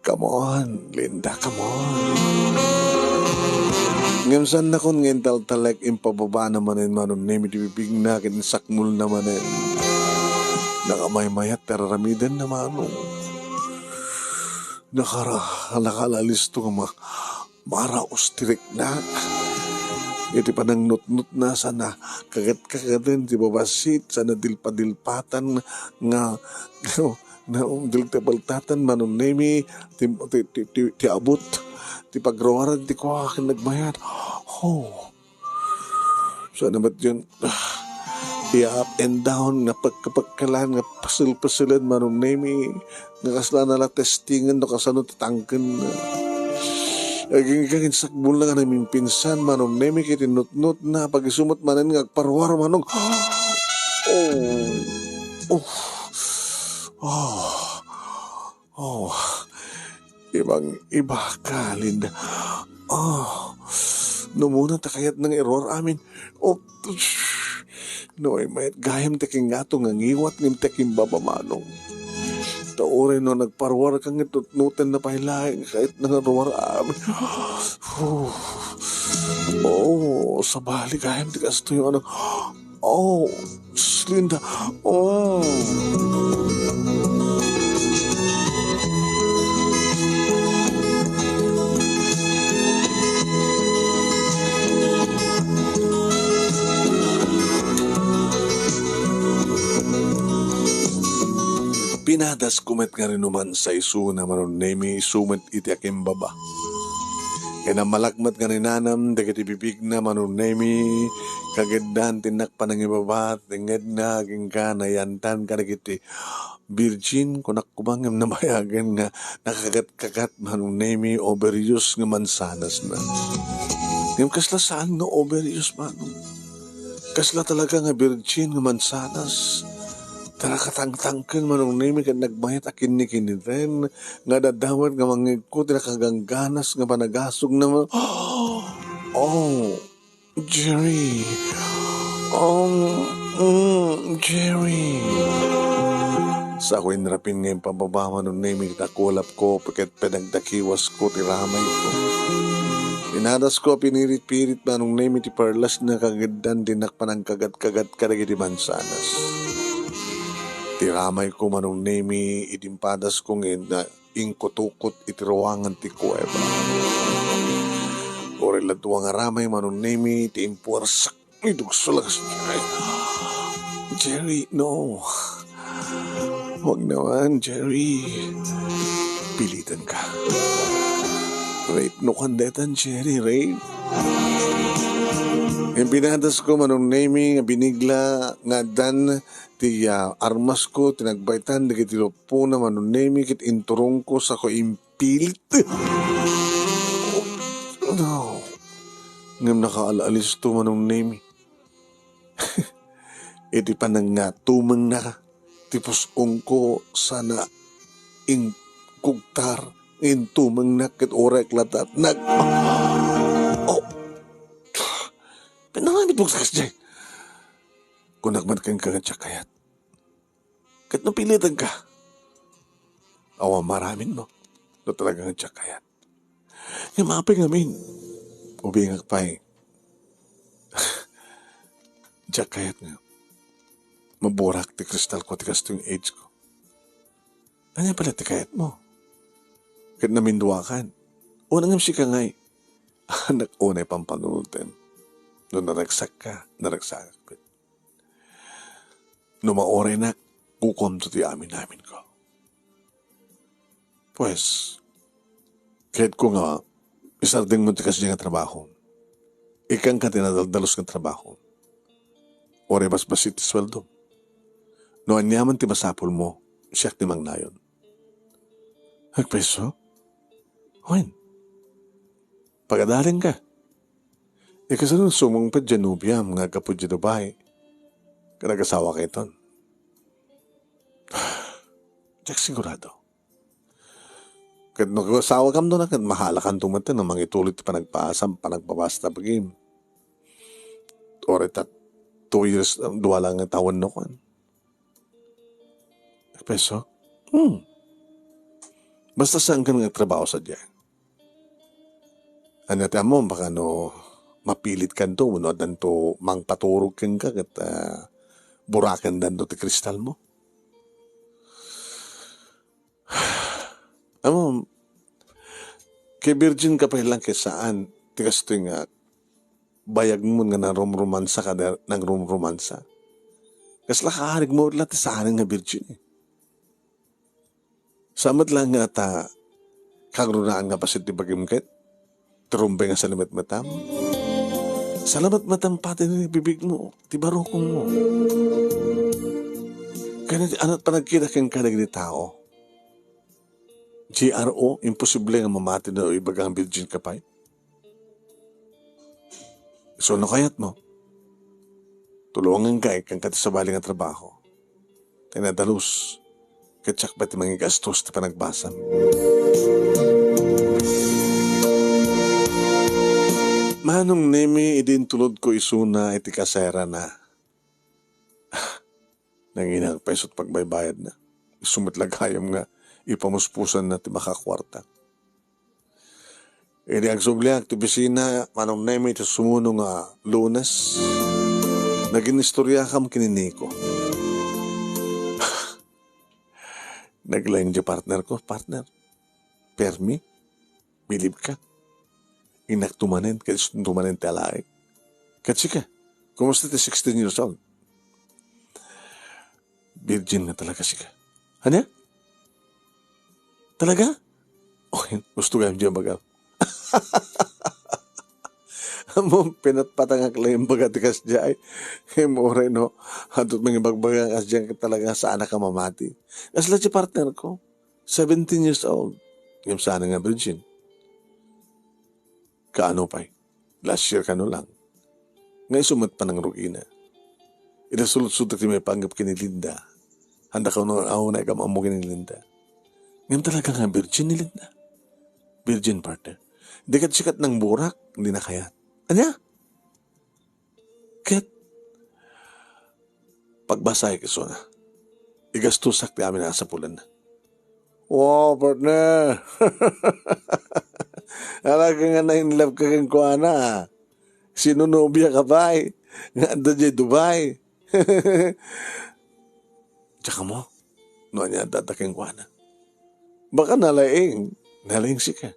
Come on, Linda, come on. Ngem saannakon nga intaltalek, impababana manen, Manong Nemi, ti bibigna ket insakmolna manen. Nakamaymayat ti araramidanna, Manong. Nakara-, nakaalalisto nga ma-, maraus ti riknak. Iti panangnutnotna, sana kagat-kagaten ti babassit, sana dilpa-dilpatan nga, nga, na, dilpa-dilpatan, Manong Nemi, ti, ti, ti, ti, ti abut, ti pagruaran ti kua ken nagmayat. Oh. Sana met diay, ah, iya up and down, nga pagkapagkalan, nga pasel-paselen, Manong Nemi, nga kasla na la testingan no kasano ti tangken. Agingga insakmolna nga namimpinsan, Manong Nemi, ket innutnotna, pag-isu met manen nga agparuar, Manong. Oh. Oh. Oh. Oh. Ibang-ibaka, Linda. Oh. No umuna ta kayatna nga iruar amin. Oh. No, ay mayat gayam ti kingato nga ngiwat ngem ti kimbaba, Manong. Ta uray no nagparuarka nga tutnuten na pay laeng, kayatna nga ruar amin. Oh, sabali gayam ti kastoy, ano. Oh, Linda. Oh. Pinadasko met nga rinumansa isuna, Manong Nemi, isu met iti akimbaba. Ket nammalak met nga rinanam dagiti bibigna, Manong Nemi, kageddan ti innak panangibaba, ti ngedna, agingga nayantan kadagiti virgin, kunak koma ngem nabayagen nga nakagat-kagat, Manong Nemi, overuse nga mansanasna. Ngem kasla saan nga overuse, Manong. Kasla talaga nga virgin nga mansanas. Ta nakatangtangken, Manong Nemi, ket nagmayat a kinnikinniten nga adda met nga mangngegko ti nakagangganas nga panagasongna. Oh, Jerry. Um, mm, Jerry. Sako inrapin nga impababa, Manong Nemi, ta kulapko ket panagdakiwasko ti ramayko. Pinadasko a pinirit-pirit, Manong Nemi, ti perlasna, kageddan ti innak panangkagat-kagat kadagiti mansanas. Ti ramayko, Manong Nemi, idi impadasko nga inkutukot iti ruangan ti kuweba. Uray la dua nga ramay, Manong Nemi, ti impuarsak Idugso lakas, Jerry. Jerry, no. Huwag naman, Jerry. Pilitan ka. Rape no kandetan, Jerry, rape. Impinadasko, Manong Nemi, nga binigla nga addan ti, ah, armasko, ti nagbaitan dagiti lupona, Manong Nemi, ket inturongko, sako impilit. No. Ngem nakaal-alisto, Manong Nemi. Iti panangatumengna ti pus-ongko sana inkugtar Intumengnak ket uray ak latta nag-, oh! Pinaramidmo ti kasdiay. Kunak met kenka nga diak kayat. Ket no pilitanka, awan maaramidmo no talaga nga diak kayat. Ngem apay ngamin, ubingak pay. Diak kayat nga maburak ti kristalko ti kastoy nga age ko. Ania pay la ti kayatmo? Ket naminduakan. Unay ngem sika ngay, anak, unay pampanunotem. No naragsakka, naragsakak met. No mauraynak, kukuamto ti amin-aminko. Pues, kayatko nga isardengmo ti kasdiay nga trabaho. Ikkanka ti nadaldalus nga trabaho. Uray basbassit ti sueldo. No aniaman ti masapulmo, siak ti mangnayon. Agpeso? Wen, pagadalenka. Ikasano sumungpet diay nobiam nga aggapu diay Dubai? Ket agasawaka iton. Diak sigurado. Ket no agasawakam, no, ket mahalakanto met no mangituloy ti panagbasam, panagbabasta bagim. Uray ta two years, um, dua lang nga tawen no kuan. Peso? Hmm. Basta saankan nga agtrabaho sadiay. Ania ti ammom, baka no mapilitkanto wenno addanto mangpaturog kenka ket, ah, burakendanto ti kristalmo. Ammom, ket virgin ka pay lang ket saan ti kastoy nga bayagmo nga nangrumromansa ka, nangrumromansa. Kasla kaarigmo la ti saan nga virgin, eh. Sa met lang nga ta kangrunaan nga bassit ti bagim ket ti rumbeng nga salimetmetam. Salimetmetam pati ti bibigmo, ti barukongmo. Ken iti anat panagkita kenka dagiti tao. J R O, imposible nga mamati no ibaga nga virgin ka pay. So, no kayatmo, tulonganka, ikkanka ti sabali nga trabaho. Ti nadalus, ket siak pay ti mangigastos ti panagbasam. Manong Nemi, idi intulodko isuna iti kasaerana. Nanginak pay isu ti pagbaybayadna. Isu met la gayam nga ipamuspusanna ti makakuarta. Idi agsubliak ti opisina, Manong Nemi, ti sumuno nga Lunes, naginistoriakam ken ni Nico. Naglaing ti partner ko, partner. Permi, bilib ka. Innak tumanen, ket isu tumanen ti alaek. Ket sika, kumusta ti sixteen years old? Virgin nga talaga sika. Ania? Talaga? O, gusto gayam diay ibagam. Ammom, pinatpatangak la imbaga ti kasdiay. Ngem uray no, adto't mangibagbaga nga kasdiay ket talaga saanak a mamati. Kasla ti partner ko, seventeen years old. Ngem saan nga virgin. Kaano pay? Last year kano lang. Nga isu met panangrugina. Ida sulod-sudot ti maipanggep ken ni Linda. Haan kano a unay kam ammo ken ni Linda. Ngem talaga nga virgin ni Linda. Virgin, partner. Di ket sika ti nangburak, di na kayat. Ania? Ket, pagbasay isuna. Igastosak ti amin a kasapulanna. Wow, partner! Talaga nga na-in love ka kenkuana, ah. Sinonobia ka pay nga adda diay Dubai. Tsaka mo, no ania adda kenkuana. Baka nalaing, nalaing sika.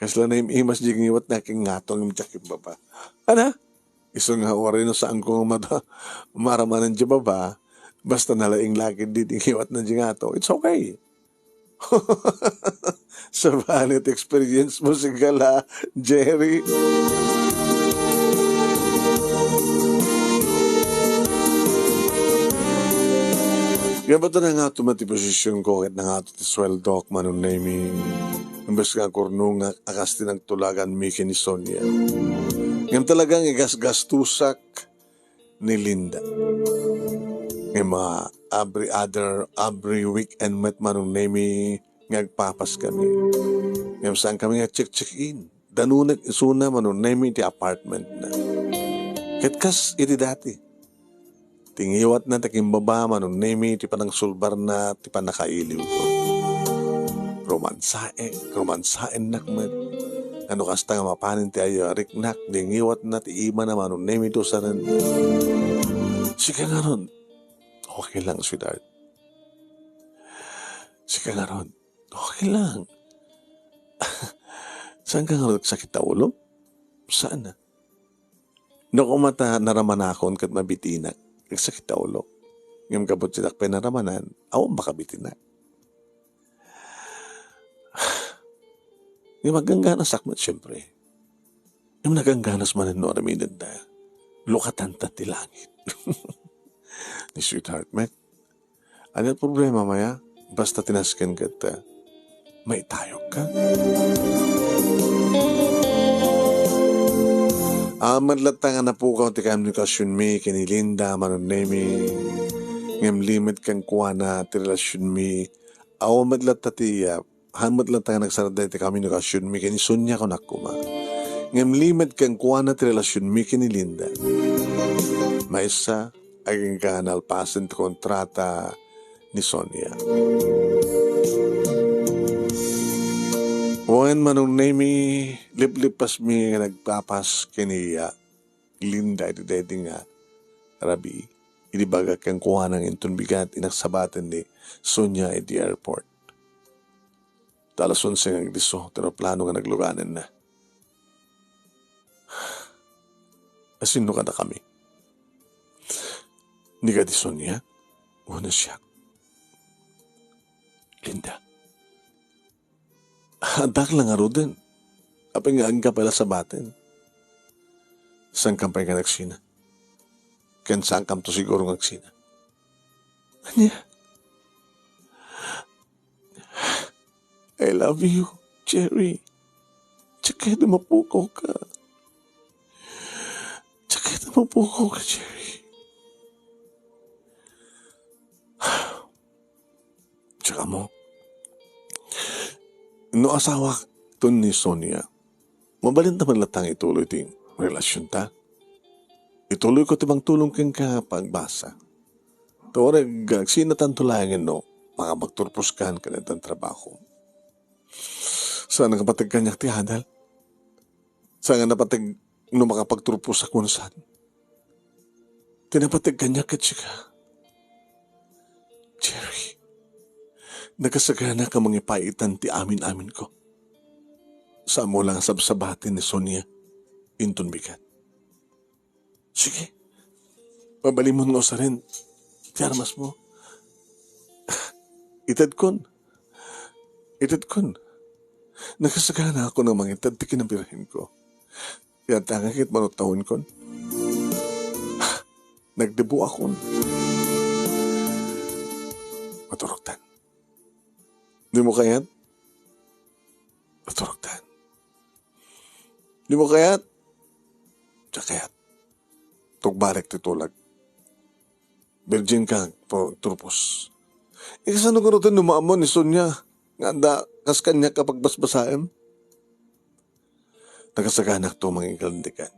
Kasla naim-imas diay ngiwatna ken ngato ngem diak imbaba. Ana? Isu nga uray no saanko nga mada-, maramanan diay baba, basta nalaing la ketdi ti ngiwatna diay ngato, it's okay. Sabali ti experience mo, sigala, Jerry. Ngem batta nangato met ti posisionko ket nangato ti sueldok, Manong Nemi. Imbes nga agkurnongak a kas ti nagtulaganmi ken ni Sonia. Ngem talaga nga igasgastosak ni Linda. Ngem, ah, every other, every weekend met, Manong Nemi, nga agpapaskami. Ngem saankami nga agcheck-check-in. Danunek isuna, Manong Nemy, iti apartmentna. Ket kas iti dati, ti ngiwatna ti akimbaba, Manong Nemy, ti panangsulbarna ti pannakailiwko. Romansaek, romansaennak met. Nga no kasta nga mapanen ti ayariknak, di ngiwatna ti imana, Manong Nemy, ti usaren. Sika ngarud, okay lang, sweetheart. Sika ngarud, okay lang. Saanka ngarud agsakit ta ulo? Saan a? No koma ta naramanakon ket mabitinak, agsakit ta ulo. Ngem gapu ta diak pay naramanan, awan makabitinak. Ngem aggangganasak met, siempre. Ngem nagangganas manen no aramidenta. Lukatanta ti langit. Ni sweetheart met. Ania ti problema, Maya? Basta ti nasken ket, ah, maitayokka. Awan met latta nga napukaw ti komunikasionmi ken ni Linda, Manong Nemy. Ngem limed kenkuana ti relasionmi. Awan met latta ti, ah, Haan met latta nga nagsarda iti komunikasionmi ken ni Sonia, kunak koma. Ngem limed kenkuana ti relasionmi ken ni Linda. Maysa, agingga nalpasen ti kontrata ni Sonia. Wen, Manong Nemy, liplipasmi nga nagpapas ken ni Linda iti daydi nga rabii. Idi bagak kenkuana nga inton bigat, inaksabaten ni Sonia iti airport. Ta alas onse nga agdisso ti eroplano nga nagluganenna. Asinno kadakami? Ni kadi Sonia? Wenno siak? Linda. Addak la ngaruden. Apay nga agingga pay la sabaten? Saankam pay nga nagsina? Ken saankamto siguro nga agsina? Ania? I love you, Jerry. Diak kayat a mapukawka. Diak kayat a mapukawka, Jerry. Tsaka mo, no asawakton ni Sonia, mabalinta man latta nga ituloy ti relasionta. Ituloyko ti mangtulong kenka pagbasa. Ta wen, agsinatanto laengen no makapagturpos kan kadaytan trabaho. Saan a napateg kaniak ti adal. Saan nga napateg no makapagturposak wenno saan. Ti napateg kaniak ket sika. Jerry, nakasagana ka mangipaitan ti amin-aminko. Saanmo la nga sabsabaten ni Sonia inton bigat. Sige. Mabalinmon nga usaren ti armasmo. Itedkon. Itedkon. Nakasagana ako nga mangited ti kinabirhenko. Yat nga ket manutawenkon. Nagdebo akon. Maturogtan. Dimo kayat? Maturogtan. Dimo kayat? Diak kayat. Tugbalik ti tulag. Virgin ka, pro-, turpos. Ikasano garuden no maammo ni Sonia nga adda kas kaniak a pagbasbasaem? Nakasaganak to mangigalandikan.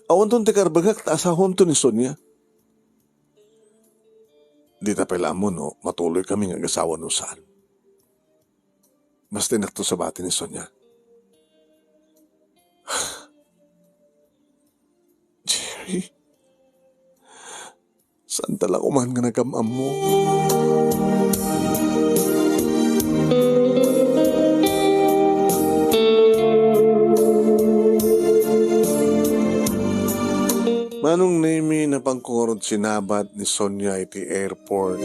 Awanton ti karbengak ta asawamto ni Sonia. Dita pay la ammo no matuloy kami nga agasawa wenno saan. Basta inakto sabati ni Sonia. Jerry, saan ta la koman nga nagam-ammo? Manong Nemy, napangkungurod sinabat ni Sonia iti airport.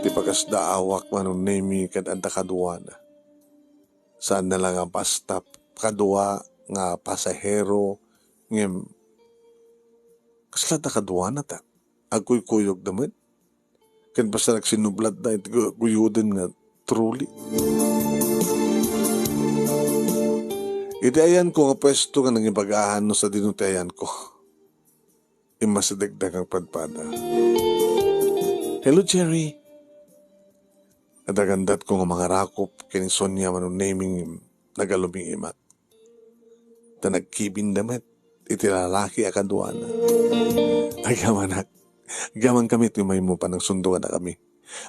Ti pakasdaawak, Manong Nemy, ket adda kaduana. Saanna la nga basta kadua nga pasahero, ngem kasla adda kaduana ta agkuykuyogda met. Ken basta nagsinnublatda iti gu-, guyoden nga trolley. Iti ayanko nga puesto nga nangibagahan no sadino ti ayanko. Immasidegda nga agpadpada. "Hello, Jerry." Adda gandatko nga mangarakop ken ni Sonia, Manong Nemy, nagalumiimak. Ta nagkibinda met iti lalaki a kaduana. Agyamanak, agyaman kami ti maymo panangsundo kadakami.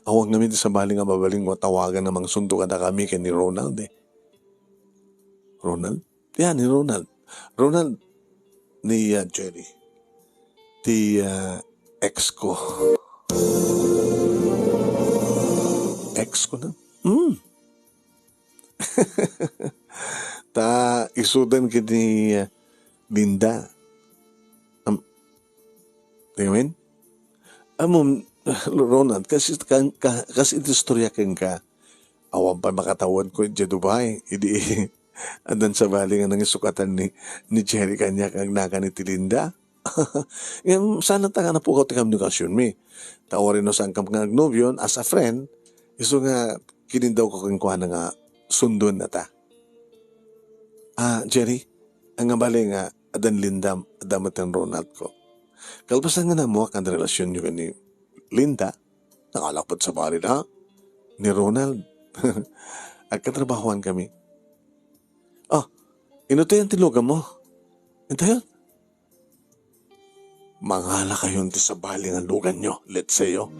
Awan ngamin ti sabali nga mabalin nga tawagan nga mangsundo kadakami ken ni Ronald, eh. Ronald? Yan, ni Ronald. Ronald, ni, ah, Jerry. Ti, ah, ex ko. Ex ko na? Hmm. Ta isudan ken ni, ah, Linda. Am, di ngamin? Amo, Ronald, kas, kan, ka, kas iti istorya kenka, awan pay makatawad ko idiay Dubai. Idi, addan sabali nga nangisukatan ni, ni Jerry kaniak nga agnagan iti Linda. Ngem, saan ta nga napukaw ti komunikasionmi. Ta uray no saankam nga agnobion, as a friend, isu nga kinindawko kenkuana nga sundonna ta. Ah, Jerry, ania bale nga addan Linda, adda met ni Ronald ko. Kalpasan nga naammoak nga adda relasionyo ken ni Linda, nangalak met sabali na ni Ronald. Agkatrabahoan kami. Ah, ino tayon ti luganmo? Intayon? Mangalakayon ti sabali nga luganyo, let's say, oh.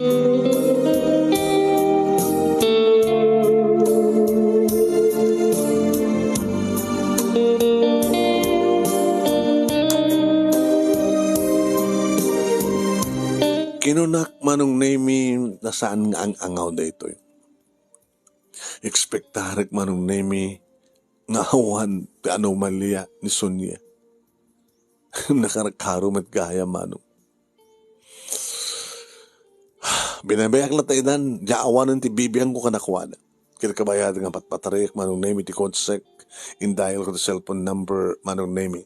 Kinunak, Manong Nemy, na saan nga ang-angaw daytoy. Ekspektarek, Manong Nemy, nga awan ti anomalia ni Sonia. Nakarkaro met gayam, Manong. Binabayak latta idan, diay awanen ti bibiangko kadakuada. Ket kabayat nga patpatarek, Manong Nemy, ti kotsek, in-dial ko ti cellphone number, Manong Nemy,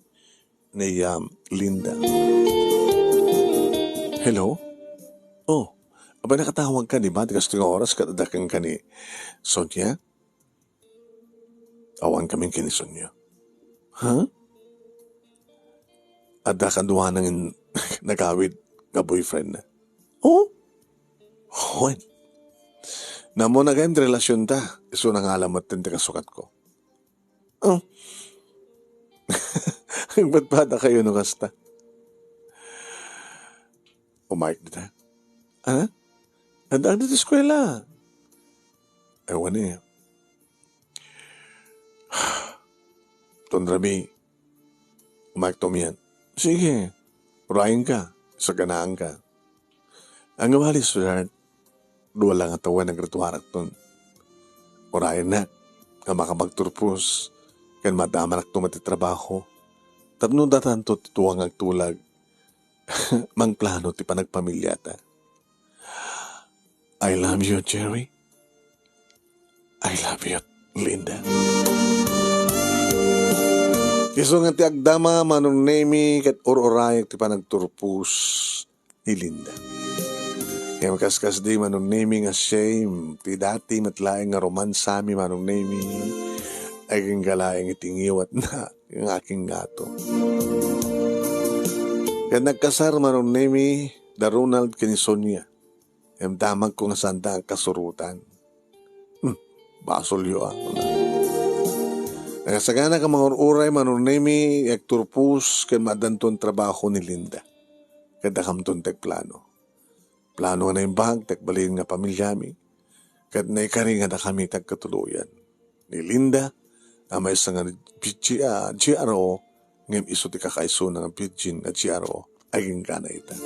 ni, um, Linda. Hello? Oh, apay nakatawag ka, di ba? Ti kastoy nga oras ket adda kenka ni Sonia? Awan kami ken ni Sonia. Ha? Adda kaduana nga nagawid nga boyfriend na. Oh? Wen. Naammo na gayam ti relasionta. Isu nga ala met ti kasukatko. Oh. Agpadpadakayo no kasta. Umayek dita. Ha? Adda dita eskuela. Awan eh. Ton Rami, umayek to umian. Sige, urayenka, saganaanka. Ania bale, sweetheart, dua la nga tawen nga aggraduarakton. Urayennak nga makapagturpos ken madamanak to met ti trabaho. Tapno datanto ti dua nga agtulag, mangplano ti panagpamiliata. I love you, Jerry. I love you, Linda. Isu nga ti agdama, Manong Nemy, ket ur-urayek ti panagturpos ni Linda. Ngem kaskasdi, Manong Nemy, nga shame ti dati met laeng nga romansami, Manong Nemy, agingga laeng iti ngiwatna nga akingngato. Ket nagkasar, Manong Nemy, da Ronald ken ni Sonia. Ngem damagko nga saanda agkasurotan. Hmm, basolyo a. Nakasagana nga mangur-uray, Manong Nemy, agturpos ken maaddanton trabaho ni Linda. Ket dakamton ti agplano. Plano nga naimbag ti agbalin nga pamiliami. Ket naikari nga dakami ti agkatuloyan. Ni Linda, a maysa nga G-, ah, G R O, ngem isu ti kakaisuna nga virgin nga G R O, agingga ita.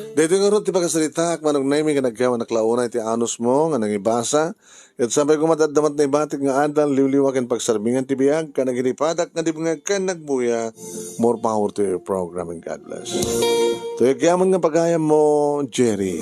Daytoy ngarud ti pakasaritaak, Manong Nemy, nga nagyaman a klauna iti anusmo nga nangibasa. Ket sapay koma ti adda met naibatik nga adal, liwliwa ken pagsarmingan ti biag, kanaginipadak nga dimngeg ken nagbuya. More power to your program and God bless. Tuyag yaman nga pagayammo, Jerry.